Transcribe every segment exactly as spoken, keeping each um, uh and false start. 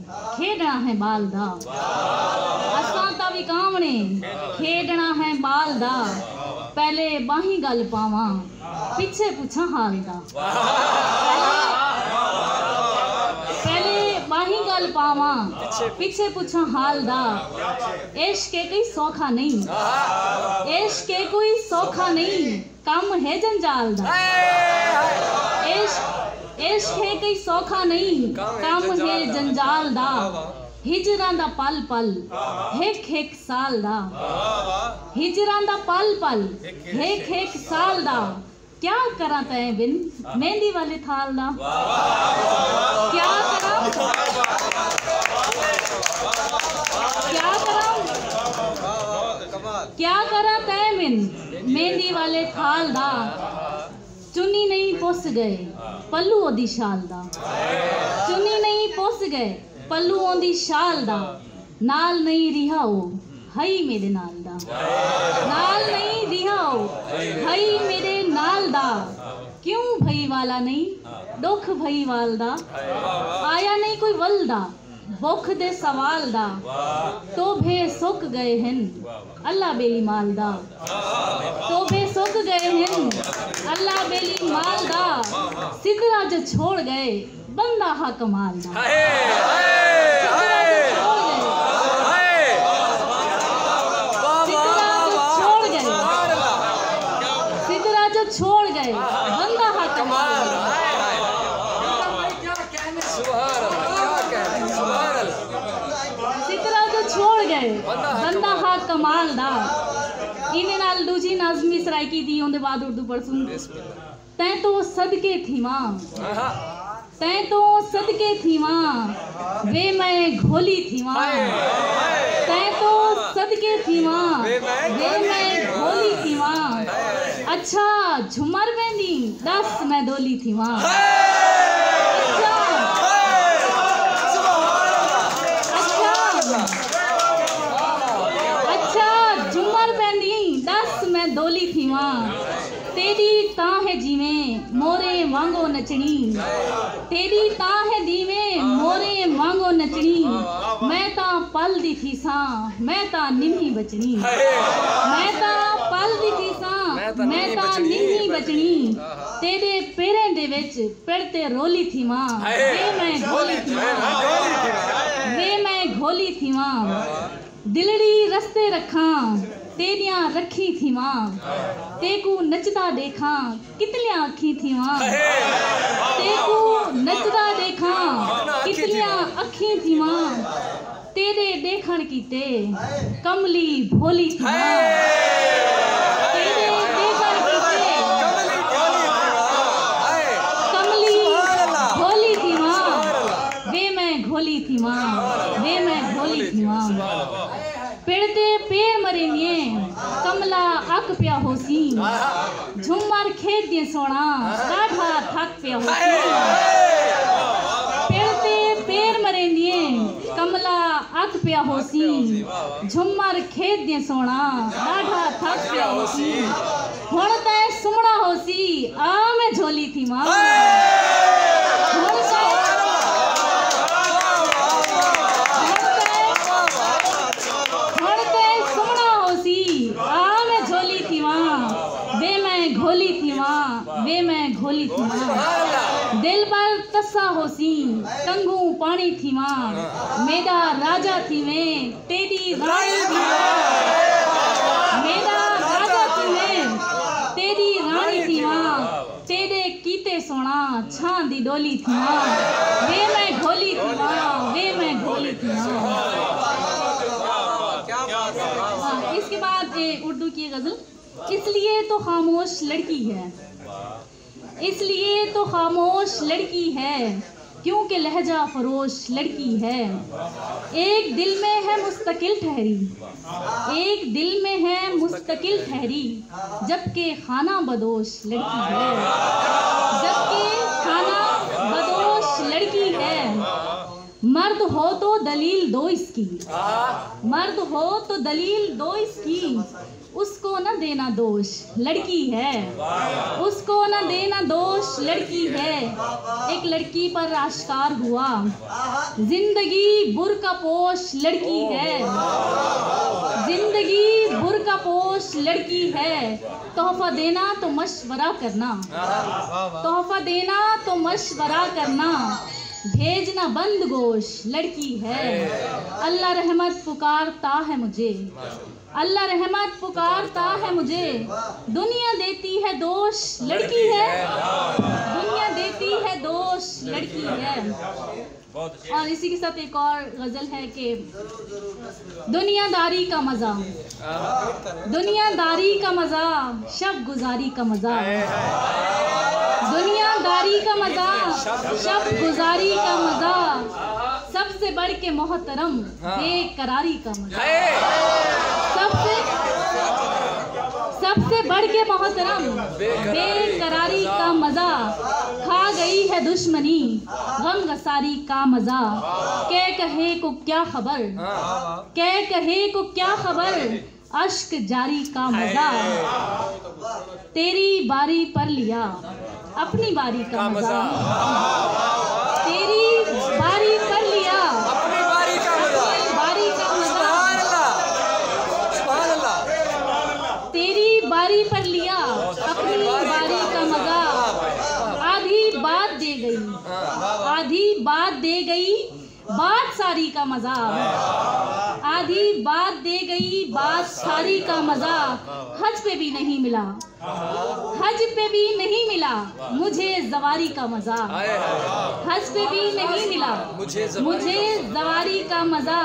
کھیݙݨا ہے ٻال دا۔ اساں تاں وکاوݨے، کھیݙݨا ہے ٻال دا۔ پہلے ٻاہیں ڳل پاواں، پچھے پچھاں حال دا۔ پہلے ٻاہیں ڳل پاواں، پچھے پچھاں حال دا۔ عشق ہے کوئی سوکھا نہیں، عشق ہے کوئی سوکھا نہیں، کم ہے جنجال دا۔ عشق، عشق ہے کوئی سوکھا نہیں، کم ہے جنجال دا۔ ہجراں دا پل پل، ہک ہک سال دا۔ ہجراں دا پل پل، ہک ہک سال دا۔ کیا کراں تیں بن مہندی والے تھال دا؟ کیا کراں؟ کیا کراں؟ کیا کراں تیں بن مہندی والے تھال دا؟ چنی نہیں پس ڳئے پلو اودی شال دا۔ چنی نہیں پس ڳئے پلو اوندی شال دا۔ نال نئیں ریہا او، ہئی میݙے نال دا۔ نال نئیں ریہا او، ہئی میݙے نال دا۔ کیوں بھئی والا نئیں، ݙکھ بھئی وال دا۔ آیا نئیں کوئی ول دا، بکھ دے سوال دا۔ ٹوبھے سک ڳئے ہن، اللہ ٻیلی مال دا۔ ٹوبھے سک ڳئے ہن، اللہ ٻیلی مال دا۔ سدرا جو چھوڑ ڳئے، بندہ ہا کمال دا۔ ہائے، ہائے، ہائے، ہائے۔ واہ، واہ، سدرا جو چھوڑ ڳئے۔ سبحان اللہ۔ سدرا جو چھوڑ ڳئے، بندہ ہا کمال دا۔ سبحان اللہ، کیا کہنے، سبحان اللہ۔ سدرا جو چھوڑ ڳئے، بندہ ہا کمال دا۔ ایندے نال ݙوجھی نظم سرائیکی دی، اوندے بعد اردو پڑھسوں۔ بسم اللہ۔ تیں توں صدقے تھیواں، تیں توں صدقے تھیواں، وے میں گھولی تھیواں۔ تیں توں صدقے تھیواں، وے میں گھولی تھیواں۔ اچھا جھمر ویندیں، ݙس میں ݙولی تھیواں۔ اچھا، اچھا، اچھا جھمر ویندیں، ݙس میں ݙولی تھیواں۔ تیݙی تاں ہے جیویں موریں وانگوں نچݨی، تیݙی تاں ہے جیویں موریں وانگوں نچݨی۔ میں تاں پل دی تھیساں، میں تاں نمھی بچݨی۔ میں تاں پل دی تھیساں، میں تاں نمھی بچݨی۔ تیݙے پیریں دے وچ پڑ تے رولی تھیواں، وے میں گھولی تھیواں، وے میں گھولی تھیواں۔ دلڑی رستے رکھاں، تیݙیاں رکھیں تھیواں۔ تیکوں نچدا ݙیکھاں، کتلیاں اکھیں تھیواں۔ تیکوں نچدا ݙیکھاں، کتلیاں اکھیں تھیواں۔ تیݙے ݙیکھݨ کیتے کملی بھولی تھیواں۔ تیݙے ݙیکھݨ کیتے کملی بھولی تھیواں۔ وے میں گھولی تھیواں، وے میں گھولی تھیواں۔ پڑ تے پیر مریندیں، کملا اک پیا ہوسی۔ جھمر کھیݙدیں سوہݨا، ݙاڈھا تھک پیا ہوسی۔ پڑ تے پیر مریندیں، کملا اک پیا ہوسی۔ جھمر کھیݙدیں سوہݨا، ݙاڈھا تھک پیا ہوسی۔ ہݨ تیں سمݨا ہوسی، آ میں جھولی تھیواں۔ ہݨ تیں، ہݨ تیں، ہݨ تیں سمݨا ہوسی، آ میں جھولی تھیواں، وے میں گھولی تھیواں، وے میں گھولی تھیواں۔ دلبر تسا ہوسی، کنگھوں پاݨی تھیواں، میݙا راجہ تھیویں، تیݙی راݨی تھیواں۔ میݙا راجہ تھیویں، تیݙی راݨی تھیواں۔ تیݙے کیتے سوہݨا چھاں دی ݙولی تھیواں۔ وے میں گھولی تھیواں، وے میں گھولی تھیواں۔ ہاں، اس کے بعد اے اردو کی غزل، اس لیے تو خاموش لڑکی ہے۔ اس لیے تو خاموش لڑکی ہے، کیونکہ لہجہ فروش لڑکی ہے۔ ایک دل میں ہے مستقل ٹھہری، ایک دل میں ہے مستقل ٹھہری، جبکہ خانہ بدوش لڑکی ہے، جبکہ خانہ بدوش لڑکی ہے۔ مرد ہو تو دلیل دو اس کی، مرد ہو تو دلیل دو اس کی، اس کو نہ دینا دوش، لڑکی ہے، اس کو نہ دینا دوش، لڑکی ہے۔ ایک لڑکی پر آشکار ہوا، زندگی برقع پوش لڑکی ہے، زندگی برقع پوش لڑکی ہے۔ تحفہ دینا تو مشورہ کرنا، تحفہ دینا تو مشورہ کرنا، بھیجنا بند گوش لڑکی ہے۔ اللہ رحمت پکارتا ہے مجھے، اللہ رحمت پکارتا ہے مجھے، دنیا دیتی ہے دوش لڑکی ہے، دنیا دیتی ہے دوش لڑکی ہے۔ اور اسی کے ساتھ ایک اور غزل ہے کہ دنیا داری کا مزہ، دنیا داری کا مزہ، شب گزاری کا مزہ، دنیا داری کا مزہ، شب گزاری کا مزہ، سب سے بڑھ کے محترم، بے قراری کا مزہ، سب سے، سب سے بڑھ کے محترم، بے قراری کا مزہ، کھا گئی ہے دشمنی، غم گساری کا مزہ، کہہ کہے کو کیا خبر، کہہ کہے کو کیا خبر، اشک جاری کا مزہ، تیری باری پر لیا اپنی باری کا مزہ، تیری باری پر لیا اپنی باری کا مزہ، باری کا مزہ، تیری باری پر لیا اپنی باری کا مزہ، آدھی بات دے گئی، آدھی بات دے گئی، بات ساری کا مزہ، آدھی بات دے گئی، بات ساری کا مزہ، حج پہ بھی نہیں ملا، حج پہ بھی نہیں ملا مجھے زواری کا مزہ، حج پہ بھی نہیں ملا مجھے زواری کا مزہ،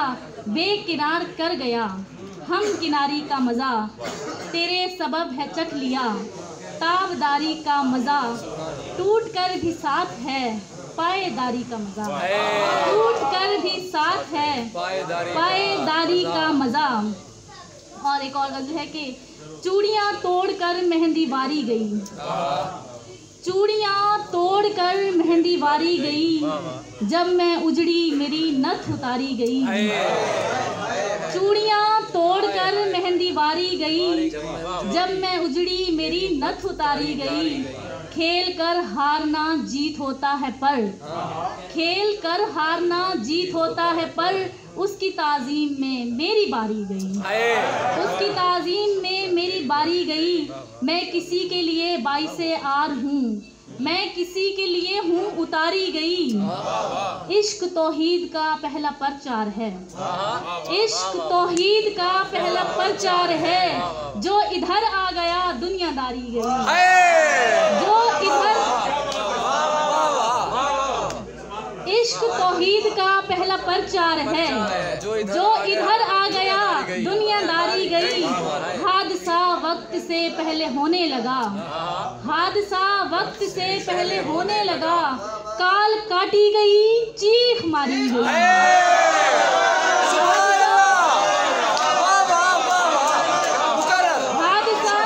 بے کنار کر گیا ہم کناری کا مزہ، تیرے سبب ہے چکھ لیا تابداری کا مزہ، ٹوٹ کر بھی ساتھ ہے پائے داری کا مزہ، ٹوٹ کر بھی ساتھ ہے پائے داری کا مزہ۔ اور ایک اور غزل ہے کہ چوڑیاں توڑ کر مہندی واری گئی، چوڑیاں توڑ کر مہندی واری گئی، جب میں اجڑی میری نتھ اتاری گئی، چوڑیاں توڑ کر مہندی واری گئی، جب میں اجڑی میری نتھ اتاری گئی، کھیل کر ہارنا جیت ہوتا ہے پر، کھیل کر ہارنا جیت ہوتا ہے پر، اس کی تعظیم میں میری باری گئی، اس کی تعظیم میں میری باری گئی، میں کسی کے لیے باعث عار ہوں، میں کسی کے لیے ہوں اتاری گئی، عشق توحید کا پہلا پرچار ہے، عشق توحید کا پہلا پرچار ہے، جو ادھر آ گیا دنیا داری گئی، جو ادھر عشق توحید کا پہلا پرچار ہے، جو ادھر آ گیا دنیا داری گئی، حادثہ وقت سے پہلے ہونے لگا، حادثہ وقت سے پہلے ہونے لگا، کال کاٹی گئی، چیخ ماری گئی۔ حادثہ،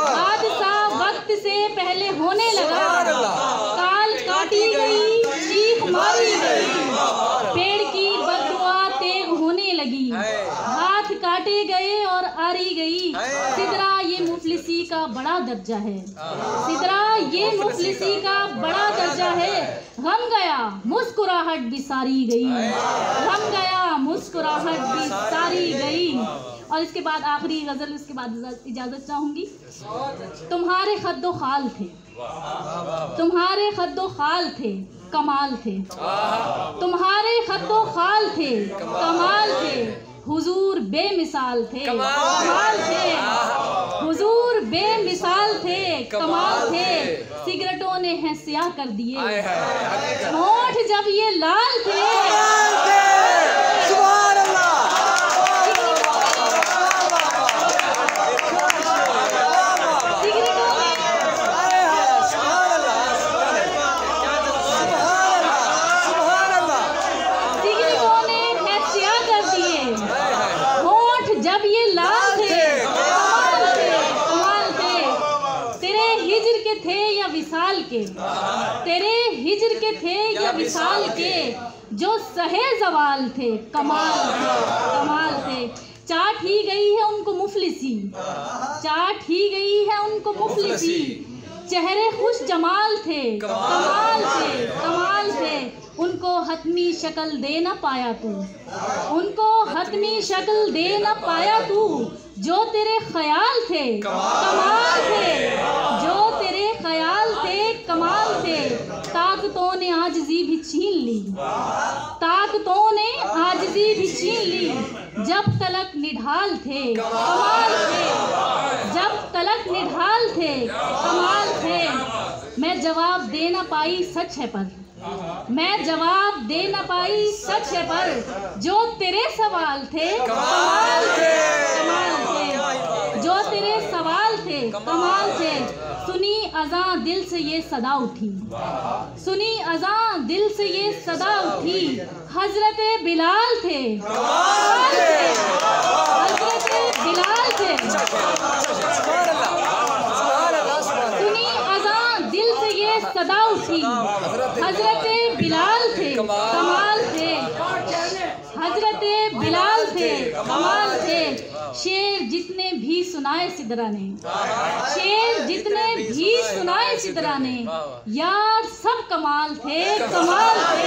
حادثہ وقت سے پہلے ہونے لگا، کال کاٹی گئی، چیخ ماری گئی، پیڑ کی بددعا تیغ ہونے لگی، ہاتھ کاٹے گئے اور آری گئی۔ سدرا یہ مفلسی کا بڑا درجہ ہے، سدرا یہ مفلسی کا بڑا درجہ ہے۔ غم گیا مسکراہٹ بھی ساری گئی، غم گیا مسکراہٹ بھی ساری گئی۔ اور اس کے بعد آخری غزل، اس کے بعد اجازت چاہوں گی۔ تمہارے خد و خال تھے، تمہارے خد و خال تھے، کمال تھے، تمہارے خد و خال تھے، کمال تھے، حضور بے مثال تھے، کمال تھے، حضور بے مثال تھے، کمال تھے، سگریٹوں نے ہیں سیاہ کر دیے، ہونٹ جب یہ لال تھے۔ سگریٹوں نے ہیں سیاہ کر دیے، ہونٹ جب یہ لال تھے، کمال تھے، کمال تھے۔ تیرے ہجر کے تھے یا وصال کے، تیرے ہجر کے تھے یا مثال کے جو سہے زوال تھے، کمال تھے، کمال تھے۔ چاٹ ہی گئی ہے ان کو مفلسی، چاٹ ہی گئی ہے ان کو مفلسی۔ چہرے خوش جمال تھے، کمال تھے، کمال تھے۔ ان کو حتمی شکل دے نہ پایا تو، ان کو حتمی شکل دے نہ پایا تو۔ جو تیرے خیال تھے، کمال تھے۔ جو تیرے خیال تھے، کمال تھے۔ طاقتوں نے عاجزی بھی چھین لی، طاقتوں نے عاجزی بھی چھین لی۔ جب تلک نڈھال تھے، کمال تھے۔ جب تلک نڈھال تھے، کمال تھے۔ میں جواب دے نہ پائی، سچ ہے پر، میں جواب دے نہ پائی، سچ ہے پر۔ جو تیرے سوال تھے، کمال تھے، کمال تھے۔ جو تیرے سوال تھے، کمال تھے۔ سنی اذاں دل سے یہ صدا اٹھی، سنی اذاں دل سے یہ صدا اٹھی۔ حضرت بلال تھے، کمال تھے۔ حضرت بلال تھے۔ سنی اذاں دل سے یہ صدا اٹھی۔ حضرت بلال تھے، کمال تھے۔ حضرت بلال تھے، کمال تھے۔ شعر جتنے بھی سنائے سدرا نے، شعر جتنے بھی سنائے سدرا نے، یار سب کمال تھے، کمال تھے۔